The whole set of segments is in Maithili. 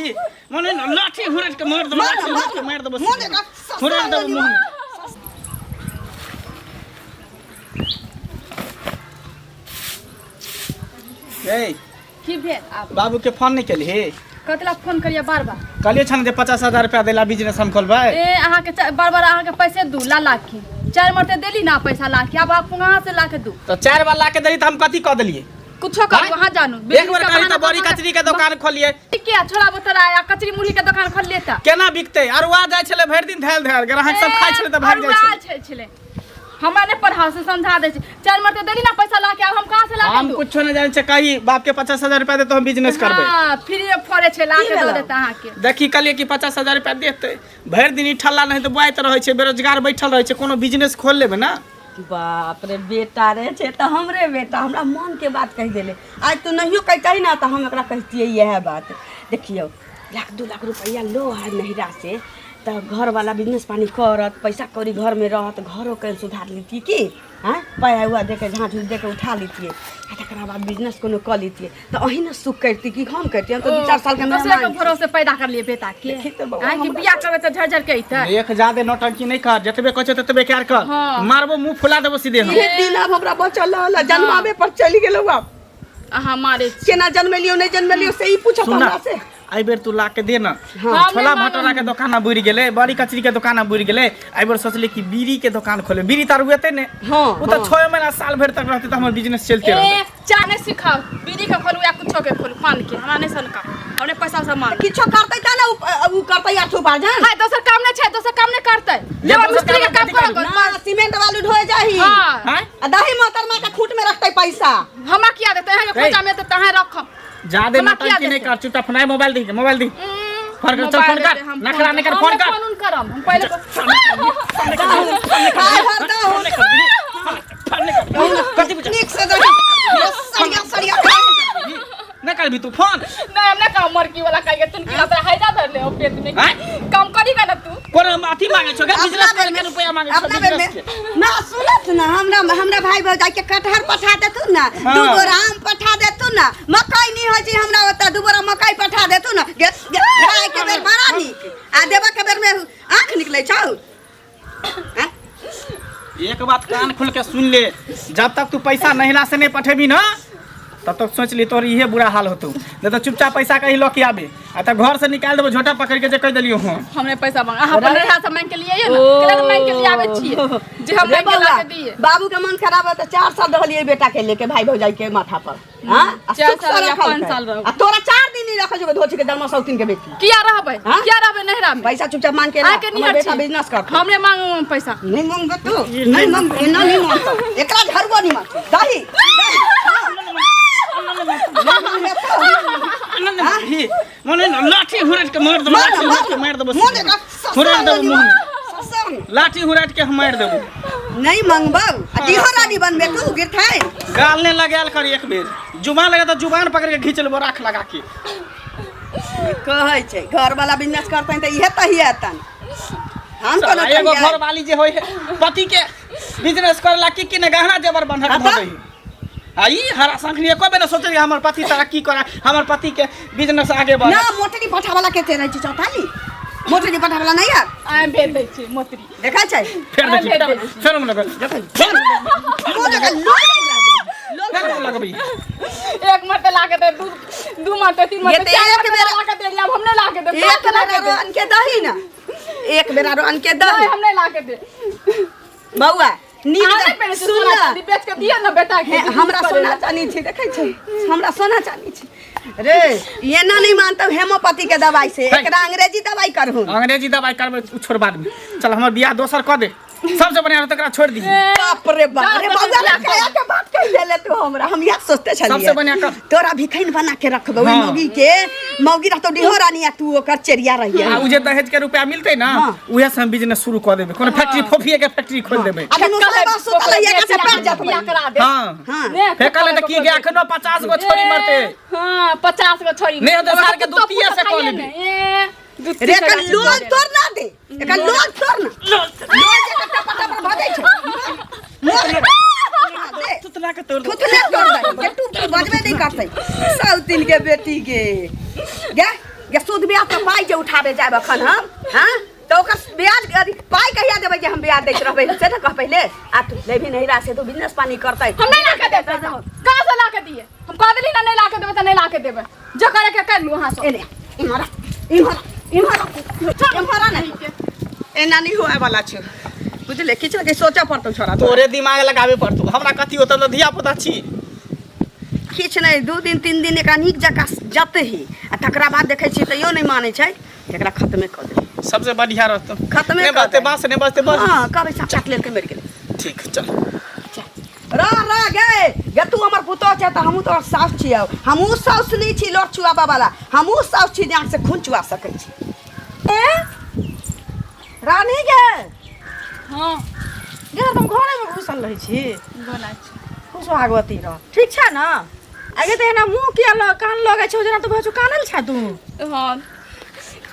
ही मने न लाठी हुरट के मार देबो, मार लाठी ना, हुरट के मार मार देबो, मुँह देखा, हुरट देबो मुँह में। ए की भेल आब? बाबू के फोन नहीं केली हे? कतला फोन करिए बार बार? कहलिए छन जे 50,000 रुपया देला बिजनेस हम खोलबै। ए अहाँके बार बार अहाँके पैसे दू ला ला के, 4 मरते देली ना पैसा ला के, आब आप कहाँ से ला के दू? तो 4 बार ला के देली त हम कथी क देलिए? कुछो करू आँय? अहाँ जानू। एक बार कहली त बड़ी कचरी के दुकान खोलिए। के छोड़ा बोतल आया कचरी मुरही के दुकान खोल लेता। केना बिकते? अरुआ जाय छले भरि दिन धैल धैल, ग्राहक सब खाइ छले त भागि जाइ अरुआ छले। छले। हमरा नहीं पढ़ाओ से समझा दे छी। 4 मरते देली ना पैसा ला के, आब हम कहाँ से ला के हम दू? कुछो नहीं जाने छे, कही बाप के 50,000 रुपया दे तो हम बिजनेस करबे। हां, फ्री में फड़े छे ला की के दे भेलौ? देता अहाँ के। देखी कहलिए कि 50,000 रुपया देते, भरि दिन ई ठल्ला नहीं तो बुआइत रहै छै, बेरोजगार बैठल रहै छै, कोनो बिजनेस खोल लेबे ना। बाप रे बेटा रे छे त हमरे बेटा हमरा मन के बात कहि देले। आज तू नहियो कहतही ना त हम एकरा कहतियै इएह बात। देखियौ लाख 2 लाख रुपया लो है नहिरा से त घर वाला बिजनेस पानी करत, पैसा कौड़ी घर में रहत, घरो के सुधार लीती की, हाँ पाया हुआ दे के झाँझ दे के उठा लीतिए, आ तकरा बाद बिजनेस कोनो कऽ लीतिए त अहीं ने सुख करती कि हम करती? हम तो 2-4 साल के दोसरे के मेहमान छी। भरोसे पैदा कर लिए बेटा के। देखी त बौआ, आँय कि हमरा बियाह करबै त झर झर के अइतै। एक जादे नौटंकी नहीं कर, जतबे कहै छै ततबे क्यार कर। हाँ। मारबो मुंह फुला देबो सीधे हम। इहे दिन आब हमरा बचल रहल, जन्माबे पर चलि गेलौ आब। अहाँ मारे छी। केना जन्मेलियौ नहीं जन्मेलियौ से ई पूछत सुन ना, हमरा से। एहि बेर तू ला के दे ना। हाँ। छोला भटोरा के दुकान बुड़ि गेलै, बड़ी कचरी के दुकान बुड़ि गेलै, एहि बेर सोचली कि बीड़ी के दुकान खोले। बीड़ी तार उगेतै ने? हाँ, ओ तऽ हाँ। 6 महीना साल भरि तक रहतै तऽ हमर बिजनेस चलते ए, रहतै। चाय नहीं सिखाओ, बीड़ी के खोलू या कुछो के खोलू, पान के हमरा नहीं सनका, हमने पैसा उसा मांग। किछो करतै त ने उ करतै आठ उपार्जन। हाय, दोसर काम नहीं छै, दोसर काम नहीं करतै। जे लेबर दोसर मिस्त्री के काम काम कथी करऽ। ना, सीमेंट बालू ढोए जाही। हाँ। हाँ? आ दही मोतर माँ के खूट में रखतै पैसा। हमरा किया देतै? अहाँके ए। खोजा में तऽ तहाँ रखम। जादे हमरा नौटंकी किया नहीं देतै? कर, चुपचाप फोन आय, मोबाइल दी, मोबाइल दी। फोन कर, चल मोबाइल फोन कर। देतै, हम नखरा नहीं कर, हम फोन नहि कर। फोन उन करम, हम पहिले खाय भर दहु। कथी पूछ? नीक से दही। सरिया सरिया खाय। नहीं करबी तू फोन? नहीं, हम नहीं कहब मरकी वाला खाइ के, तुन की तोरा हैजा धर ले ओ पेट में। आँय? काम करी का ना तू? कोनो अथी मांगे छो, अपना बिजनेस बेर करे के में- रुपया मांगे छो, अपना बेर बिजनेस में के। ना सुनत ना, हमरा हमरा भाई भौजाई के कटहर पठा देतू ना, हाँ। 2 बोरा आम पठा देतू ना, मकई नहीं होइ छै हमरा ओतऽ, 2 बोरा मकई पठा देतू ना। गे, गे, खाय के बेर बड़ा नीक आ देबऽ के बेर में आँख निकलै छौ। आँय? एक बात कान खोल के सुन ले, जब तक तू पैसा नहिला से नहीं पठेबी ना तब तक सोच ली तोर इहे बुरा हाल होतौ। नहीं तो चुपचाप पैसा कहीं लऽ के आबे आ तऽ घर से निकाल देबो झोटा पकड़ के जे कहि देलियौ हँ। हमरे पैसा मांग, अहाँ अपन नहिरा से मांग के लिए आइए ना, केला मांग के लिए आबै छियै जे हम रे मांग के ला बौआ, के दिए। बाबू के मन खराब है तऽ 4 साल रहलियै बेटा के लेके भाई भौजाई के माथा पर। हाँ? आ 4 सुख से साल या रखल 5 है। साल रहू। आ तोरा 4 दिन नहीं रखल जेबे धोती के दरमा सौतीन के बेटी। किया रहबै? हाँ? किया रहबै नहिरा में? पैसा चुपचाप मांग के ला। अहाँके हमर निहर बेटा छी। बिजनेस करतै। हमरे मांगू पैसा। नहीं मांगबे तू, नहीं मांगबे, एना नहीं मांगतौ। एकरा झरुओ नहीं मांगतौ। दही, दही, हाँ। नहीं मांगबे तू। ही, मने न लाठी हुरट के मार देबो, मार लाठी ना, हुरट के मार मार ना। देबो। मुँह देखा, हुरट देबो मुँह में। ससुर। लाठी हुरट के हम मार देबो। नहीं मांगबौ आ दिहो रानी बनबे तू गिरथाई। गाल ने लगायल कर एक बेर, जुबान लगा तऽ जुबान पकड़ के घींच लेबो राख लगा के। कहै छै घर वाला बिजनेस करतै तऽ इहे तहिएतन। हम साला कोनो एगो तहिया- घर वाली जे होय है पति के बिजनेस करला की की ने गहना जेवर बंधक हाँ धऽ तऽ? दै है। आ ई हरा संखनी एको बेर सोचली हमर पति तरक्की करा, हमर पति के बिजनेस आगे बढ़े। ना मोटरी पठा वाला के रहै छै चौताली, मोटरी पठा वाला नहीं यार। आइ भेज दै छी मोतरी। देखै छै? फेर देखी, भेज दै छी। फेर हम लगबै। देखै। मुँह देखै, लोल पूरा देबै। लोल फेर हम पूरा देबै। लगबै। एक मरते ला के दे, दू मरते, 3 मरते, ये तऽ 4 एक मरते बेर- ला के दे, आब हम नहीं ला के दे, एक पाँच ला बेर के दे। आरो अनके दही ना, एक बेर आरो अनके दही। नहीं, हम नहीं ला के दे। बौआ नीक अहाँ दे- नहि पहिने छी सुन सोना ना। चांदी बेच के दिअ ना बेटा के। हे, हमरा सोना चांदी छै, देखै छै, हमरा सोना चांदी छै रे। एना नहीं मानतौ हेमोपैथी के दवाई से, है। एकरा अंग्रेजी दवाई करहु। अंग्रेजी दवाई करबै उ छोड़ बाद में, चल हमर बियाह दोसर कऽ दे, सबसे बढ़िया रहतै एकरा छोड़ दी। बाप रे बाप रे जा, बौआ, जा, कया के बात कहि देले तू हमरा, हम इएह सोचते छलियै। सबसे बढ़िया कर। तोरा भिखैन बना के रखबै ओहि हाँ। मौगी के, मौगी रहतौ डिहो रानी आ तू ओकर चेरिया रहिए। आ उ जे दहेज के रुपया मिलतै ना, हाँ। उहे से हम बिजनेस शुरू कऽ देबै, कोनो फैक्ट्री फोफिए के फैक्ट्री खोल देबै। आ दुनू साहब सुतल है, एकर से पैर जात बियाह करा दे। हाँ। हाँ। ने, फेकल है तऽ की गे, एखनो 50 गो छोरी मरतै। हाँ, 50 गो छोरी। नहि होतै सार के कुत्तो दुतिये से पुत्तो कऽ खाइए लेबी। ने। ए, दुत्ती रे से एकर गाछी लोल दऽ दे। तोड़ ना दे, एकर लोल तोड़ ना, लोल जे टप टप भजै छै। लोल दे। थुथना के तोड़ दे। थुथने तोड़ दे, जे तू तू बजबे नहीं करतै सौतिन के बेटी के। गे जे सूद ब्याज पर पाइ जे उठाबे जायब अखन हम हाँ तऽ ओकर ब्याज अथी पाइ कहिया देबै जे हम ब्याज दैत रहबै से ने कह पहिले आ तू लेबही नहिरा से तो बिजनेस पानी करतै हम नहीं ला के देब पैसा कहाँ से ला के दिए हम कह देली ना नहीं ला के देबे त नहीं ला के देबे जो करे के कर लू वहां से एने इम्हर इम्हर इम्हर इम्हर ने एना नहीं होए वाला छै बुझले किछु ने किछु सोचऽ पड़तौ छोरा तोरा। तोरे दिमाग लगाबे पड़तौ हमरा कथी होतौ हम तऽ धिया पुता छी किछु नहि 2 दिन 3 दिन एकरा नीक जकाँ जतही आ तकरा बाद देखै छियै तैयो नहि मानै छै तऽ एकरा खत्मे कऽ देबै सबसे बढ़िया रहतौ खत्मे नहि कऽ बचतै दे। बाँस नहि बचतै बस हँ कहबै साँप काटि लेलकै मरि गेलै ठीक चल रह रह गे गे तू हमर पुतोह छै तऽ हमहूँ तोहर साउस छियौ हमहूँ साउस नहि छी लोक चुआबऽ वाला हमहूँ साउस छी जे आँखिसँ खून चुआ सकै छी ए रानी गे हाँ गे तुम घरे में घुसल रहै छी बोला छी खूब सोहागवती रह ठीक छै ने आगे तऽ एना मुँह किया लग कान लगै छौ जेना तू भजू कानल छा तू हाँ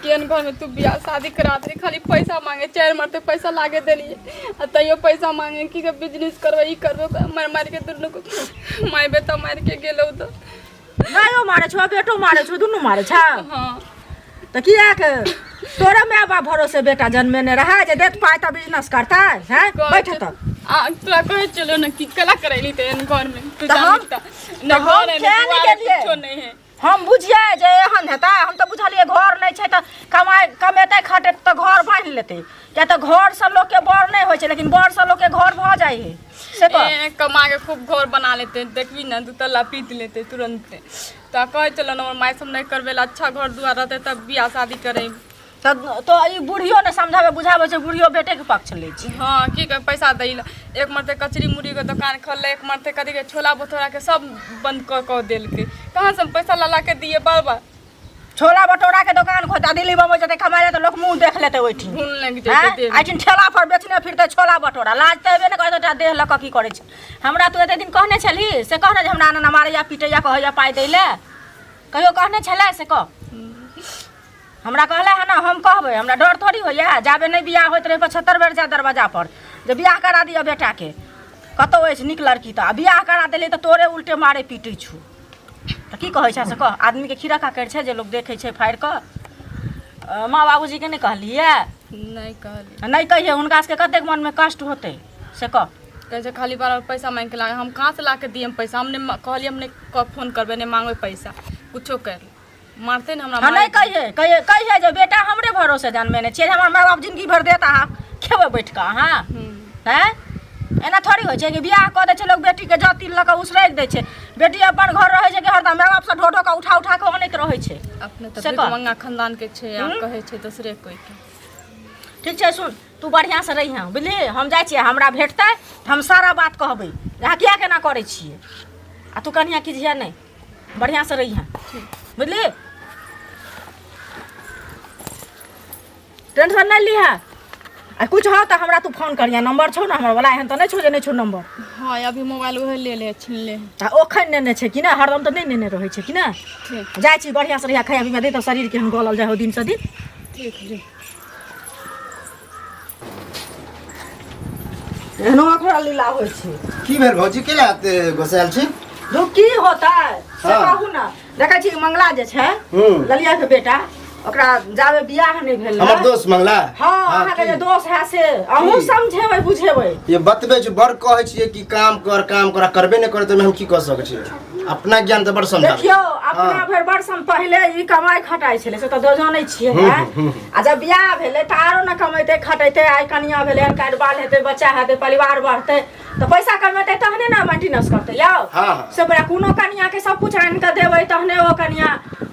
केहन घर में तू बियाह शादी करा देली खाली पैसा मांगे चारि मरते पैसा लागे देलिए आ तैयो पैसा मांगे कि बिजनेस करबै ई करबै मारि मारि के दुनू को माय बेटा मारि के गेलौ तऽ मायो मारै छौ बेटो मारै छौ दुनू मारै छौ हाँ तऽ किया के तोरा माय बाप भरोसे बेटा जन्मेने रहै जे देत पाइ तऽ बिजनेस करतै हैं बैठ तऽ आ तोरा कहै चलो ना कि कला करैली तऽ एहन घर में तू तऽ हम- जानी तऽ तऽ न हम घर है न किया नहि दुआर है गेलियै? कुछो नहीं है हम बुझियै जे एहन हेतै हम तऽ बुझलियै घर नहि छै तऽ कमाइ कमेतै खटेतै तऽ घर बान्हि लेतै किया तऽ घरसँ लोकके बर नहि होइ छै लेकिन बरसँ लोकके घर भऽ जाइ हइ से कह ए, कमा के खूब घर बना लेते देखबी ना दू तल्ला पीट लेते तुरंते तऽ कहै चलो हमर माय सब नहि करबे ला अच्छा घर दुआर रहते तब बियाह शादी करे तऽ तो ई बुढ़ियो ने समझाबै बुझाबै छै बुढ़ियो बेटेके पक्ष लै छै हाँ की कर पैसा दै ला एक मरते कचरी मुरही के दुकान खोलले एक मरते कथी के छोला भटूरा के सब बंद कऽ कऽ देलकै कहाँ से हम पैसा ला ला के दिए बार बार छोला भटूरा के दोकान खोलता दिल्ली बम्बई जेतै कमाइ लए तऽ लोक मुँह देख लेतै ओहिठिन घून लागि जेतै आँय? देह एहिठिन ठेला पर बेचने फिरतै छोला भटूरा लाज तऽ हेबे ने करतै एकटा देह लऽ कऽ की करै छै हमरा तू एते दिन कहने छलही से कहने जे हमरा एना मारैया पीटैया कहैया पाइ दै लए कहियो कहने छलै से कह हमरा कहले हँ ने हम कहबै हमरा डर थोड़ी होइया जाबे नहि बियाह होइत रहै 75 बेर जाय दरवाजा पर जे बियाह करा दिअ बेटाके कतहु अछि नीक लड़की तऽ आ बियाह करा देलियै तऽ तोरे उल्टे मारै पीटै छौ तऽ की कहै छै से कह आदमीके खीरा काकरि छै जे लोक देखै छै फाड़ि कऽ माँ बाबूजीके नहि कहलियै नहि कहलियै नहि कहियै हुनका सबके कतेक मनमे कष्ट होतै से कह कहै छै खाली बार बार पैसा मांगि के लागे हम कहाँ से ला के दिए पैसा हम नहि कहलियै हम नहि फोन करबै नहि मांगबै पैसा कुछो कर मारते ने हमरा हाँ नहीं कहिए कहिए कहिए जे बेटा हमरे भरोसे जन्मेने छियै हमर माय बाप जिंदगी भरि देत अहाँ खेबै बैठ कऽ अहाँ हैं एना थोड़ी होइ छै कि बियाह कऽ दै छै लोक बेटीके जऽ तिल लऽ कऽ उसरगि दै छै बेटी अपन घर रहै छै कि हरदम माय बापसँ ढो ढो कऽ उठा उठा कऽ अनैत रहै छै अपने तऽ से भीख कह। मंगा खानदान के छै आ कहै छै दोसरे कोई के ठीक छै सुन तू बढ़िआँसँ रहिहेँ बुझलिही हम जाइ छियै हमरा भेटतै तऽ हम सारा बात कहबै जे अहाँ किया केना करै छियै आ तू कनिया किझिया नहि बढ़िआँसँ रहिहेँ बुझलिही टेंशन नहि लिहऽ आ कुछ हो तऽ हमरा तू फोन करिहे नंबर छौ ने हमर वाला एहन तऽ नहि छौ जे नहि छौ नंबर हाँ अभी मोबाइल उहे ले ले छीन ले आ ओखन नेने छै कि नहि हरदम तऽ नहि नेने रहै छै कि नहि ठीक जाइ छी बढ़िआँसँ रहिया खाइया पीबिया दे तऽ शरीर केहन गलल जाइ हो दिनसँ दिन ठीक जी एहनो अखरा लीला होइ छै की भेल भौजी के एते गोसायल छी जो की होतै से हाँ। कहू ने देखै छी मंगला जे छै हूँ। ललिया के बेटा ओकरा जाबे बियाह नहि भेल हमर दोस्त मंगला हँ अहाँके की? जे दोस्त है से अहूँ की? समझेबै बुझेबै ये बतबे छी बड़ कहै छियै कि काम कर काम कर आ करबे नहि करे तऽ ओहिमे हम की कऽ सकै छियै अपना ज्ञान तऽ बड़ समझाबै देखियौ अपना हाँ। भरि वर्ष हम पहिले ई कमाइ खटाइ छलै से तऽ जानै छियै हूँ, हैं? हूँ, आ जब बियाह भेलै तऽ आरो ने कमेतै खटेतै आइ कनिया भेलै हन काल्हि बाल हेतै बच्चा हेतै परिवार बढ़तै तऽ पैसा कमेतै तहने ने मेंटेनेंस करतै यौ हाँ, हाँ। से पहिले कोनो कनिया के सब कुछ आनि कऽ देबै तहने ओ कनिया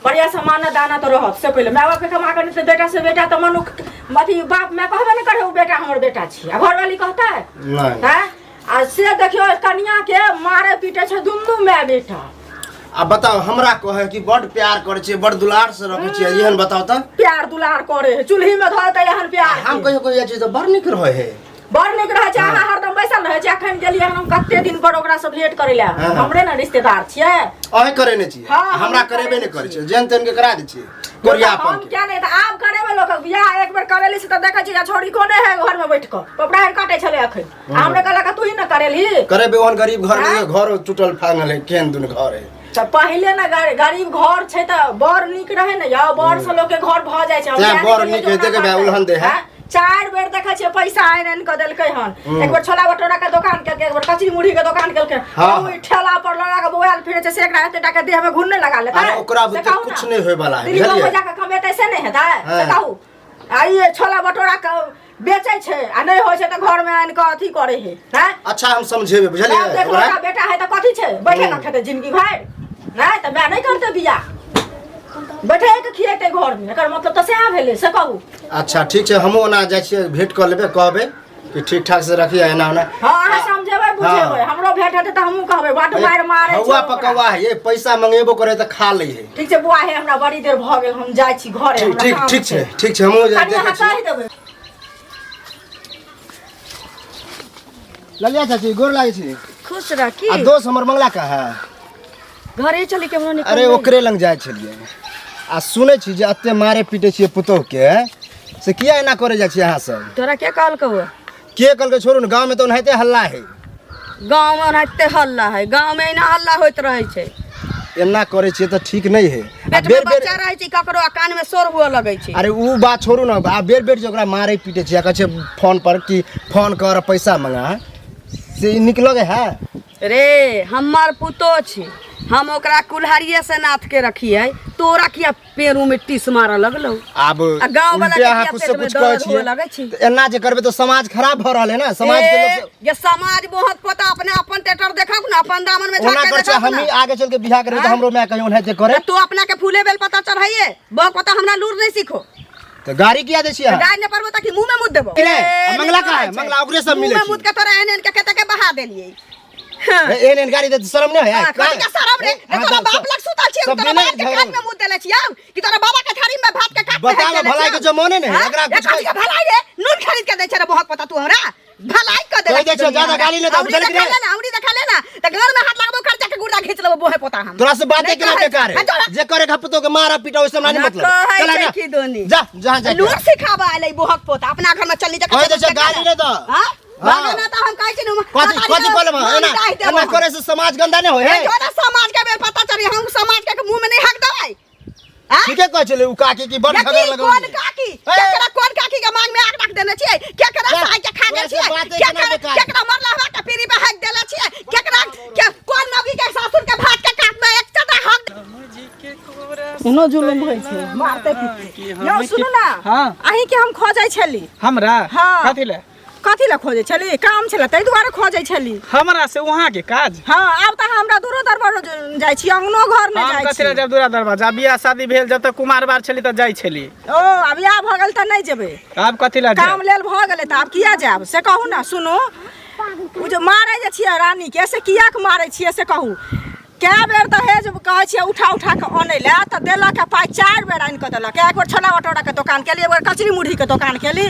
बढ़िया से मानत दानत रहत से पहिले माय बाप के कमा कऽ नहि बेटा से बेटा तऽ मनुख अथी बाप माय कहबे नहि करे ओ बेटा हमर बेटा छी आ घरवाली कहतै नहि हैं आ से देखियौ कनिया के मारे पीटे छै दुनू माय बेटा आ बताउ हमरा कहै कि बड़ प्यार करै छियै बड़ दुलार से रखै छियै एहन बताउ तऽ प्यार दुलार करे है चूल्ही में धऽ एहन प्यार हम के। कहियो कहियो जाइ छियै तऽ बड़ नीक रहै है बड़ नीक रहै छै अहाँ हरदम बैसल रहै छै अखन गेलियै हन हम कते दिन पर ओकरा से भेंट करै लए हाँ। हमरे ने रिश्तेदार छियै अहें करेने छियै हाँ, हमरा हमहूँ करेबे नहि करेने करै छियै जेन तेन के करा दै छियै कोरिया हम अपन के क्या नहीं तऽ आब करेबै लोक बियाह एक बेर करेली से तऽ देखै छियै जे छोड़ी कोने है घर में बैठ कऽ कपड़ा काटै छलै अखन आ हमरे कहलक तू ही ने करेलही करेबे ओहन गरीब घर आँय? में घर टूटल फांगल है केहन दुन घर है तऽ पहिले ने गरीब घर छै तऽ बड़ नीक रहै ने यौ, बड़ से लोक के घर भऽ जाइ छै। हम तें किया बड़ नहि नीक कहलियै जे हेतै के ओना भाय, करतै? उलहन दे है। आँय? 4 बेर देखै छियै पैसा आनि आनि कऽ देलकै हन। एक बेर छोला भटोरा के दोकान केलकै, एक बेर कचरी मुरही के दोकान केलकै। ओहि ठेला पर लगा कऽ बौआयल फिरै छै, से एकरा एते टा के देह में घुन नहि लगा लेतै? अरे ओकरा से बुते कहू कुछ ने। नहि होय वाला है, दिल्ली बुझलियै? बम्बई जाकऽ कमेतै से नहि हेतै? से कहू। आ ई छोला भटोरा के बेचै छै आ नहि होइ छै तऽ घर में आनि कऽ अथी करै है। हैं? अच्छा हम समझेबै, बुझलियै? आब देखलो ओकरा? ओकरा बेटा है तऽ कथी छै, बैठे कऽ खेतै जिंदगी भरि? नहि तऽ माय नहि करतै बियाह, बैठे के खिएतै घर में। एकर मतलब तऽ सएह भेलै, से कहू। अच्छा ठीक छै, हमहूँ ओना जाइ छियै, भेंट कऽ लेबै, कहबै कि ठीक ठाक से रखिए एना ओना। हाँ, अहाँ समझेबै बुझेबै। हमरो भेंट हेतै तऽ हमहूँ कहबै, बड्ड मारि मारै छै हौआ ओकरा। पकौआ है, ये पैसा मंगेबो करे तऽ खा लै है। ठीक छै बुआ, हे हमरा बड़ी देर भऽ गेल, हम जाइ छी घरे, ठीक हमरा ठीक काम ठीक छै, ठीक छै, हमहूँ कनि देखै अहाँ छियै। कहि देबै। ललिया चाची, गोर लागै छी। खुश रह। की आ दोस्त हमर मंगला कहाँ है? घरे चली के हमरा निकल। अरे ओकरे लग जाइ छलियै आ सुनै छी जे एते मारे पीटे छियै पुतोह के, से किया एना करे जाइ छियै अहाँ सब? तोरा के कहलकौ? के कहलकै छोड़ू ने, गाँव में तऽ ओनाहिते हल्ला है। गाँव में ओनाहिते हल्ला है, गाँव में एना हल्ला होइत रहै छै। एना करै छियै तऽ ठीक नहि है। आ पेट में बेर बेर बच्चा रहै छै ककरो आ कान में शोर हुअ लगै छै। अरे उ बात छोड़ू ने, आ बेर बेर जे ओकरा मारे पीटे छियै, कहै छै फोन पर कि फोन कर पैसा मंगा, से ई नीक लगै है? रे हमर पुतोह छी, हम ओकरा कुल्हाड़िए से नाथ के रखिए, तोरा किया पेरू में टीस मारऽ लगलौ? आब आ गाँव वाला उल्टे के अहाँ किया कुछ से पेट में कुछ कहै दर्द हुअ छियै। लगै छी? तऽ एना जे करबै तऽ समाज खराब भऽ रहल है ने, समाज के ए, लोक जे समाज बहुत पता अपने अपन टेटर देखब ने, अपन दामन में ओना झाँक के करै छै। देखब हमही ने। आगे चल के बियाह करबै तऽ आँय? हमरो माय कहियो ओनाहिते करे। तू अपना के फूले बेल पता चढ़ाइए, बहुत पता हमरा लूर नहीं सीखो। तऽ गाड़ी किया दै छियै अहाँ? गाय ने परबो ताकि मुंह में मुद देबो। रे, आ मंगला का है? मंगला ओकरे सब मिलै मुंह में छै। मुद के तोरा एहन एहन के कते के बहा देलिए। ए, एहन एहन गाड़ी दै शरम नहि है? कथी के शरम रे? रे तोरा बाप लग सुतल छियै, सब तोरा दिने बाप के झगड़ा। कान में मुद देले छियै कि तोरा बाबा के थारी में भात के काट में बताब हाथ देले भलाई के छियौ? जमाने नहि है, हाँ? एकरा ए, कुछ कथी के भलाई रे? नून खरीद के दै छै रे बहुत पता तू हमरा भलाई क देले। कहि दै छियौ, ज्यादा गाली नहि दे, औरी बुझलही देखा रे? ले ना, औरी देखा ले ना, त घर में हाथ लगबो खर्चा के गुर्दा खींच लेबो बोहे पोता हम। तोरा से बात नहि केना कहै बेकार है। छै। तोरा- जे करे खपतो के मारा पीटा ओइ से हमरा नहीं ना मतलब। कहै चल छै आगे। की दोनी। जा जहाँ जा। लूर सिखाबा आइलै बोहक पोता, अपना घर में चलनी जा। कहि दै छै गाली नहि दऽ। हां हाँ। भागो ना तऽ हम कहै छी ने कथी कथी कहले एना एना करे से समाज गंदा नहीं होय है? तोरा समाज के बेर पता चली, हम समाज के मुंह में नहीं हक देबै। आँ? ठीके कहै छलै उ काकी की बड़ ये झगड़ की लगौ। कोन काकी? केकरा कोन काकी के मांग में आग रख देने छियै? केकरा जा, साय के खा गेल तोरा से छियै? बाते केना केकरा बेकार। केकरा मरला हवा के पीरी पे हक देले छियै? केकरा के कोन नबी के सासुर के भात के काट में एक चटा हक? कोनो जुलुम होइ छै, मारते पीटते। यौ सुनू ना। हाँ। अहीं के हम खोजै छली। हमरा? हाँ। कथी ले? कथी लए खोजै छली? काम छलै ताहि दुआरे खोजै छली। हमरा से वहाँ के काज? हाँ, आब तऽ हमरा दूरो दरबार जाइ छी, अंगनो घर मे हम जाइ कथी छी। ले जब दूरा दरवाजा बियाह शादी भेल, जब तक कुमार बार छली तऽ जाइ छली। ओ आब बियाह भऽ गेल तऽ नहि जेबै? आब कथी ले काम जायब? लेल भऽ गेलै तऽ आब किया जायब से कहू ने। सुनू, ओ जे मारै जे छियै रानी के, से कियाक मारै छियै से कहू। कए बेर दहेज कहै छियै उठा उठा कऽ अनै लए तऽ देलक पाइ, 4 बेर आनि कऽ देलक। एक बेर छोला भटोराके दोकान केली, एक बेर कचरी मुरहीके दोकान केली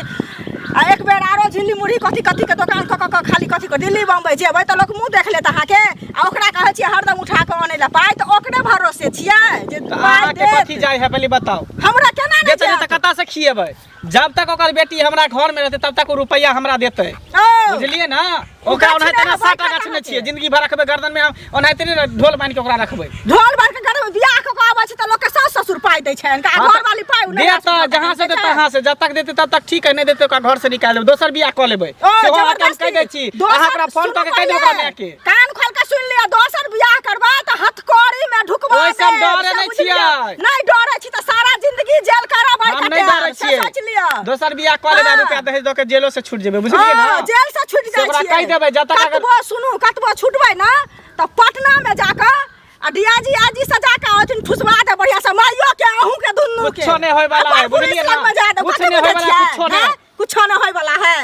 आ एक बेर आरो झिल्ली मुरही कथी कथीके दोकान कऽ कऽ कऽ खाली कथी कऽ दिल्ली बम्बई जेबै तऽ लोक मुँह देख लेत अहाँके। आ ओकरा कहै छियै हरदम उठा कऽ अनै लए पाइ, तऽ ओकरे भरोसे छियै जे तऽ पाइ अहाँके कथी देत। जाइ है, पहिले बताउ। हमरा केना नहि देतै नहि तऽ जायत? कतऽ से खिएबै? जब तक ओकर बेटी हमरा घर में रहतै तब तक ओ रुपैआ हमरा देतै। ओ बुझलियै ने? ओकरा गाछी ओनाहिते मे ने साटा बैठल गाछी ने अहाँके। छियै, जिंदगी भर रखबै गर्दन में हम, ओनाहिते ने ढोल बान्हि के ओकरा रखबै। ढोल बार के घर में बियाह कऽ कऽ आबै छै तऽ लोक के सास ससुर पाइ दै छै, आ हाँ घर वाली पाइ देत नहि तऽ जहाँ से देतै तहाँ से, जब तक देतै तब तक ठीक है, नहीं देतै ओकरा घर से निकालि देबै, दोसर बियाह कऽ लेबै। ओ सेहो अहाँके हम जबरदस्ती। कहि दै छी। दोसर अहाँ ओकरा फोन सुनू कऽ के कहि देबै ओकरा पहिले, माय के। कान खोल के सुनि लिअ, दोसर बियाह करबै तऽ हथकड़ी में ढुकबा ओहि सब देब, डरे से नहि बुझि लिअ। छियै। नहि डरे छी तऽ सारा जिंदगी जेल करबै हम नहि कटायब, डरै से छियै। सोचि लिअ। दोसर बियाह कऽ लेबै, हाँ। रुपया दहेज दऽ के जेलो से छूट जेबै, बुझलियै ने? हाँ, जेल से छूटि से जाइ ओकरा छियै। कहि देबै, जतऽ अगर- कतबो सुनू, कतबो छुटबै ने तऽ पटना में जाकऽ आ डीआईजी आईजी से जाकऽ ओहिठिन ठुसबा दे बढ़िया से माइयो के अहूँ के दुनू के। कुछो नहि होय वाला है, अपन पुलिस बुझलियै ना? लगमे जा देब, कुछ कथी नहि होय बुझै वाला, छियै? कुछो नहि। हैं? कुछो नहि होय वाला है।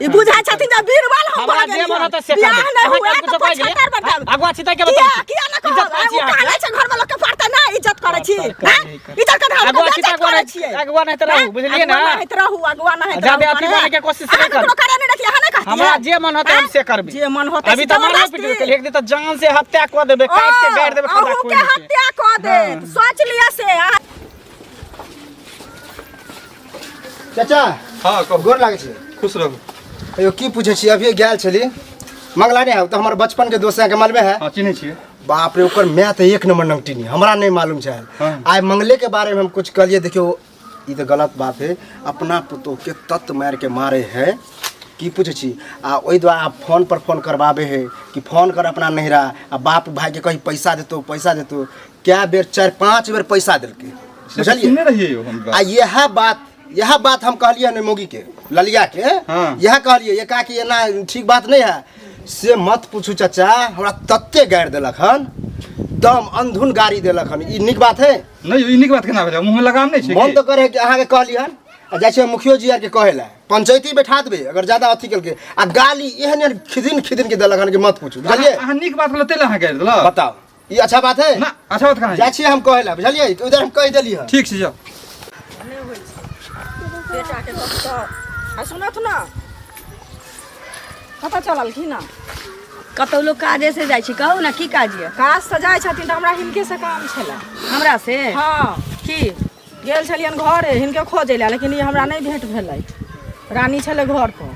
ई बुझै छथिन जे बीरबल हम हमरा भऽ जे गेलियै। मन होतै से बियाह करबै। नहि अहाँके हुए हम तऽ कुछो कहि गेलियै? 75 बेर देब। अगुआ छी तैं के किया बताबै छी। किया न इज्जत कहब? करै छी ओ अहाँके? कानै छै घरमे लोकके पड़तै नहि, इज्जत करै छी। कर, हैं? कर। इज्जत कर, हम अगुआ छी बेइज्जत तऽ अगुआ करै नहि- छियै। अगुआ नहि तऽ रहू, हैं? बुझलियै ने? अगुआ नहैत रहू, अगुआ नहैत जादे रहू, अथी करै। बनै के कोशिश अहाँ नहि करू। ककरो करै नहि रखियै, अहाँ नहि कहतियै? हमरा जे मन होतै हम से करबै। जे मन होतै अभी से तऽ मारबे जबरदस्ती। पीटबे केलियै, एक दिन तऽ जान से हत्या कऽ देबै, काटि के गाड़ि देबै खदा अहूँ के कोइली के। हत्या कऽ देत, सोच लिअ से। अहाँ चाचा। हाँ कहू। गोर लागै छी। खुश रहू। अयो की पूछै छी, अभिये गेल छली मंगला नहि है तऽ हमर बचपन के दोस्त अहाँके मालूमे है। हाँ चिन्है छियै। बाप रे, ओकर माय तऽ एक नंबर नंगटिनी, हमरा नहि मालूम छै। आइ मंगले के बारे में हम कुछ कहलिए, देखियो ई तऽ गलत बात है, अपना पुतोह के तत्व मारि के मारे है की पूछै छी। आ ओहि दुआरे आब फोन पर फोन करबाबे है कि फोन कर अपना नैहरा आ बाप भाई के कही पैसा देतो, पैसा देतो। कए बेर 4-5 बेर पैसा देलकै, बुझलियै? सुनने रहियै यौ हम आ यह बात हम कहलियै ने मोगी के, ललिया के। यह कहलियै ये का कि एना ठीक बात नहीं है, से मत पूछू चाचा, हमरा तते गारि देलक हन, दम अंधुन गाड़ी देलक हन। ई नीक बात है? नहीं, ई नीक बात केना भेलै? मुँह में लगाम नहीं छै मन की? तऽ करे कि अहाँके कहली हन, आ जाइ छियै मुखियो जी आरके कहै लए, पंचायती बैठा देबै अगर ज्यादा अथी केलकै। आ गाली एहन एहन खिदिन खिदिन के देलक हन कि मत पूछू, बुझलियै? अहाँ नीक बात कहलहुँ, ताहि लए अहाँ गारि देलक? बताउ, ई अच्छा बात है? ना, अच्छा बात कहाँ? जाइ छियै हम कहै लए, बुझलियै? उधर हम कहि देली हन। ठीक छै, जाउ। नहि होइ छै बेटाके गप तऽ। आ सुनत ने, कतऽ चललखिन हँ? कतौ लोग काजे से जाइ छै, कहू ने की काज यऽ? काज से जाइ छथिन तऽ हमरा हिनके से काम छलै। हमरा से? हँ। की? गेल छलियनि घरे हिनके खोजै लए, लेकिन ई हमरा नहि भेंट भेलै। रानी छलै घर पर,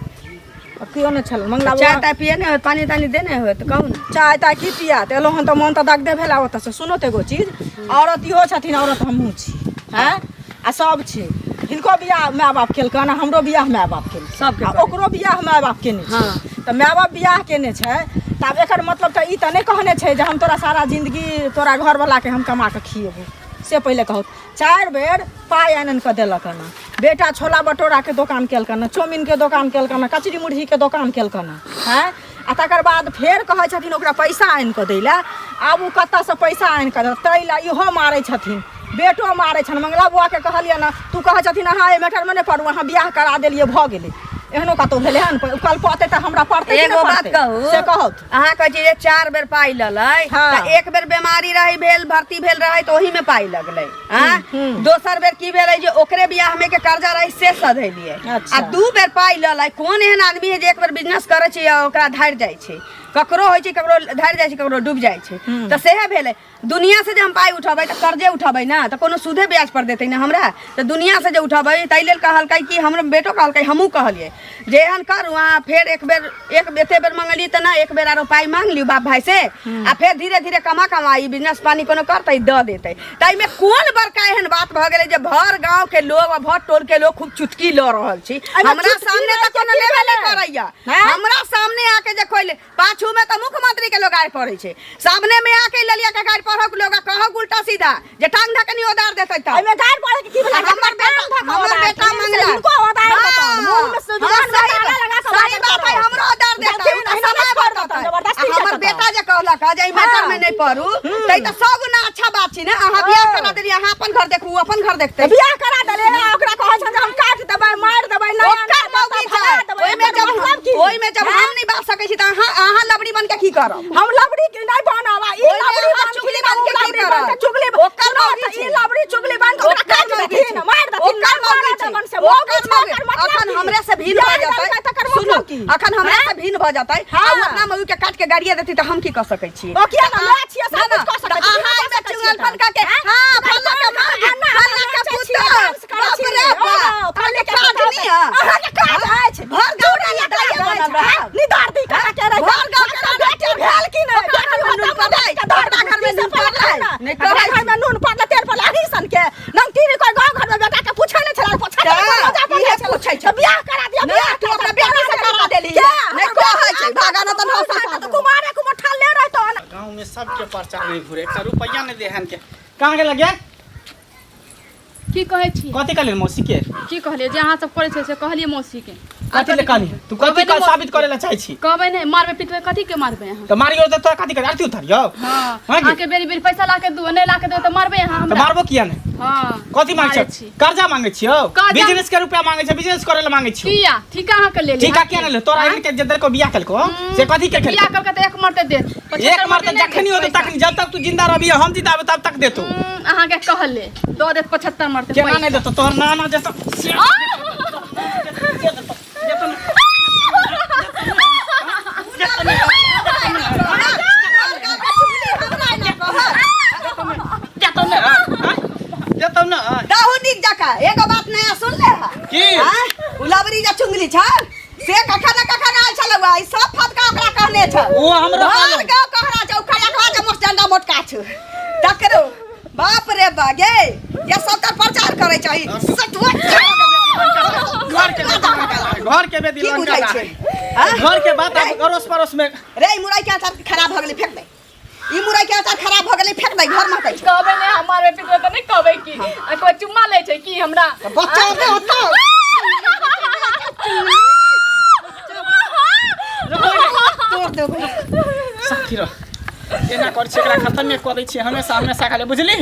आ केओ नहि छलै। मंगला चाय बौआ ताय पिए नहि होत, पानी तानी देने होत, कहू ने। चाय ताय की पिया, तऽ एलहुँ हन तऽ मोन तऽ दगदे भेला ओतऽसँ। सुनू तऽ एगो चीज, औरत इहो छथिन, औरत हमहूँ छी, हँ, आ सब छै। हिनको बियाह माय बाप केलकनि आ हमरो बियाह माय बाप केलकै। सबके आ करै। ओकरो बियाह माय बाप केने छै। तऽ माय बाप बियाह केने छै तऽ आब एकर मतलब तऽ ई तऽ नहि कहने छै जे हम तोरा सारा जिंदगी तोरा घरवलाके हम कमा कऽ खिएबो। से पहिले कहू, 4 बेर पाइ आनि आनि कऽ देलक हन। बेटा छोला भटोराके दोकान केलकनि हन, चाउमिनके दोकान केलकनि हन, कचरी मुरहीके दोकान केलकनि हन, आँय। आ तकर बाद फेर कहै छथिन ओकरा पैसा आनि कऽ दै लए। आब ओ कतऽसँ पैसा आनि कऽ देत? ताहि लए इहो मारै छथिन, बेटो मारै छनि। मंगला बौआके कहलियै ने, तू कहै छथिन अहाँ एहि मैटरमे नहि पड़ू, अहाँ बियाह करा देलियै भऽ गेलै। एहनो कतहु भेलै हन? कल पड़तै तऽ हमरा पड़तै कि एगो नहि बात पड़तै? कहू, से कहू। अहाँ कहै छियै जे 4 बेर पाइ लेलै, तऽ एक बेर बीमारी रहै भेल, भर्ती भेल रहै तऽ ओहीमे पाइ लगलै। आँ, दोसर बेर की भेलै जे ओकरे बियाह में के कर्जा रहै से सधेलियै। आ 2 बेर पाइ लेलै। कोन एहन आदमी है जे एक बेर बिजनेस करै छै आ ओकरा धारि जाइ छै? ककरो होइ छै, ककरो धारि जाइ छै, ककरो डूबि जाइ छै। तऽ सएह भेलै। दुनिया से जे हम पाइ उठेबै तऽ कर्जे उठेबै ने, तऽ कोनो सूदे ब्याज पर देतै ने हमरा। तऽ दुनिया से जे उठेबै ताहि लेल कहलकै कि हमरो बेटो कहलकै, हमहूँ कहलियै जे एहन करू अहाँ फेर एक बेर, एक एते बेर मंगलियै तऽ नहि, एक बेर आरो पाइ मांग लियौ बाप भाई से आ फेर धीरे धीरे कमा कमा ई बिजनेस पानी कोनो करतै दऽ देतै। ताहिमे कोन बड़का एहन बात भऽ गेलै जे भर गाँव के लोग आ भर टोल के लोग खूब चुटकी लऽ रहल छी? एहिमे हमरा चुटकी सामने लऽ तऽ के कोनो की लेबे नहि भेलै? करैया। हैं? हमरा सामने आके जे खोले, पाछू में तऽ मुख्यमंत्री के लोग गारि पढ़ै छै, सामने में आके ललिया के गारि पढ़क लोग आ कहक उल्टा सीधा जे टांग ढकनी ओदार देतै। तऽ एहिमे गारि पढ़े के की भेलै? हमर बेटा, टांग ढकनी हमर ओदार बेटा देतै, मंगला। हिनको ओदार हाँ, देतनि, मुँह में से हाँ, जुबान में सही ताला बात, लगा कऽ सही बाजल बात है, करत। हमरो ओदार देतै, जल्दी ओ तऽ एहिना समय नहि छोड़ि बततै। देतनि, जबरदस्ती आ हमर चलतनि। बेटा जे कहलक हँ जे एहि मैटर में नहि पढ़ू, तै तऽ 100 गुना अच्छा बात छै ने। अहाँ बियाह करा देलियै, अहाँ अपन घर देखू, ओ अपन घर देखतै। बियाह करा देले, ओकरा कहै छनि जे हम काटि देबै, मारि देबै, नहि ओकर आनबै तऽ मौगी भगा छै। देबै। ओहिमे एकर जब मतलब की? ओहिमे जब हम नहि बाज सकै छी तऽ अहाँ लबड़ी बन के की करब? हम लबड़ी के नहि बनब, आ ई ओहिमे लबड़ी अहाँ बनथिन, चुगली आ बन ओ के की लबड़ी करब? बन के चुगली ओकर सुनो मौगी तऽ ई छै। लबड़ी चुगली बन के ओकरा ओकर काटि मौगी देथिन, छै। मारि देथिन, ओकर नहि मौगी मारऽ छै। देबनि से मौगी ओकर छै, मौगी। एकर मतलब अखन की? हमरे से भिन्न भऽ बियाह जेतै। देलकै तकर सुनू, मतलब की? अखन हमरे से भिन्न भऽ जेतै, आ ओ अपना मौगी के काटि के गाड़िए देती तऽ हम की कऽ सकै छी? ओ किया ना, माय छियै, सब ना, कुछ कऽ सकै तऽ छी, अहाँ कऽ एहिमे सकै छियै चुगलपन तऽ। कऽ के, हाँ, फल्ला के मौगी, एना फल्ला के नाचै छियै, पुतोह, डांस करै बाप छियै। रे बाप, ओ, फल्ले के अहाँके काज पुतोह नहि यऽ? अहाँके काज अछि? भर गाँव के चूड़ी लड़ाइए काज बनल अछि, रहब। निदार दी कहाँ के रहै? भर गाँव के ओकरा बेटी भेल कि नहि? ओकरा बेटी घरमे होतै नून तऽ पड़लै, बेटी के दर्द ओकरा घरमे बुझती से नून पहिले पड़लै, कहू ने। नहि ओकरा कहै घरमे नून पड़लै, तेल पड़लै, अहीं सनके। नमकीन कोइ गाँव घरमे बेटा के पूछै नहि छलै, पूछै तऽ छलै, मजा इहे करै छलै। पूछै तऽ बियाह करा दिअ, नहि, बियाह तू करा अपना दिअ, बेटी से करा देली। के? नहि कहै छै, भागा न तऽ नौ साल। तऽ कुमारे कुमार ठाले रहितौ ने। गाँव में सबके प्रचार में घुरे, एकटा रुपैया नहीं दे हन के। कहाँ गेल गे? की कहै छी? कथी कहलियै मौसी के? की कहलियै? जे अहाँ सब करै छियै से कहलियै मौसी के। कथी ले कहली? तू कथी कहबै नहि साबित करे ला चाहै छी? कहबै नहि, मारबै पिटबै। कथी के मारबै अहाँ? तऽ मारियो तऽ तोरा कथी करे? आरती उतारियौ? हँ। हाँ की? अहाँके बेरी बेरी पैसा ला के दू, नहि ला के देबै तऽ मारबै अहाँ तऽ हमरा। मारबो किया नहि? हँ। कथी मांगै मारै छी? छी। कर्जा मांगै छियौ? कर्जा- बिजनेस के रुपया मांगै छै, बिजनेस करे ला मांगै छियौ। किया ठीका अहाँके ले ठीका किया नहि ले? तोरा एहन के जे देलको बियाह केलको से कथी के बियाह केलको? करके तऽ एक मरते देत। एक 75 मरते मरते नहि जखनी देत होतौ पैसा। तखनी, जब तक तू जिंदा रहबी हम जिंदा रहबी तब तक देतौ। अहाँके कहले दऽ देत 75 मरते केना पैसा। नहि देतौ? तोहर नाना जैसा देतौ ने, देतौ ने। दहु नीक जकाँ एगो बात नया सुन ले हा। की? आँय? उ लबरी जे चुंगली छल से कखन ने कखन आयल छल, ई सब फदका ओकरा कहने छल। ओ हमरा भर कहलक। गाँव कहरा छै, ओ खड़िया जे मोट डंडा मोटका छौ तकरो बाप रे बा गे ये सब तर प्रचार करे चाही सतुआ घर के घर के बेदी की लंका बुझाइ ला छै हाँ? घर के बात आब अड़ोस पड़ोस में रे ई मुरई के अचार खराब भ गेलै फेंक दे ई मुरई के अचार खराब भ गेलै फेंक दे घर में कहै छै कहबै नहि हम मारबै पिटबै तऽ नहि कहबै की आ कोइ चुम्मा लै छै की हमरा बच्चा के होतौ तोड़ देबो साथी रह एना कर छै एकरा खत्म कऽ दै छियै हमेशा हमेशा खाली बुझली